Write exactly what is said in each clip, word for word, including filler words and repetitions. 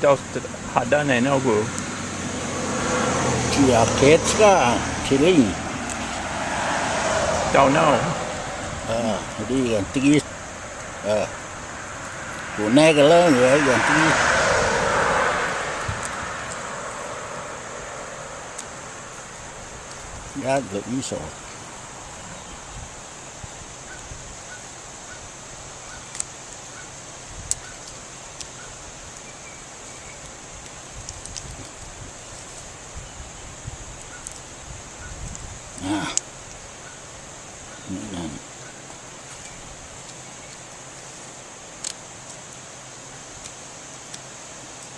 Dos hadan eno gu. Chia ketska, chiling. Don't know. Ah, di kan tigis. Ah. Ku ne ka lang, ya, kan tigis. Ya, lo iso. Ah.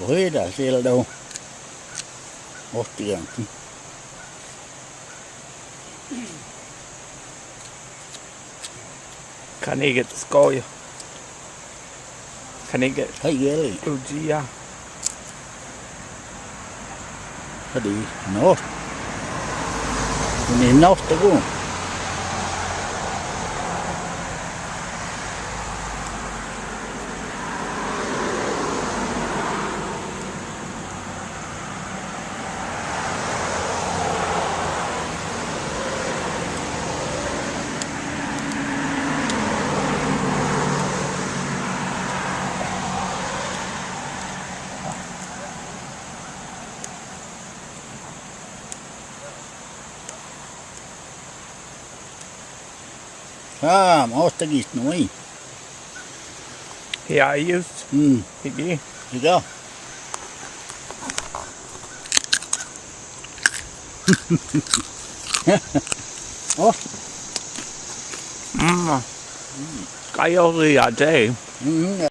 Ohe, da sel do. Oh, tiang ti. Kaniget skoy. Kaniget. Hai geli. Ujia. Hadi, no. Ini no, teguh. Ah, maos tagis no, eh. He ayus. Hmm. Higi. Higa. Oh. Mm. Kayo ri ate. Mm.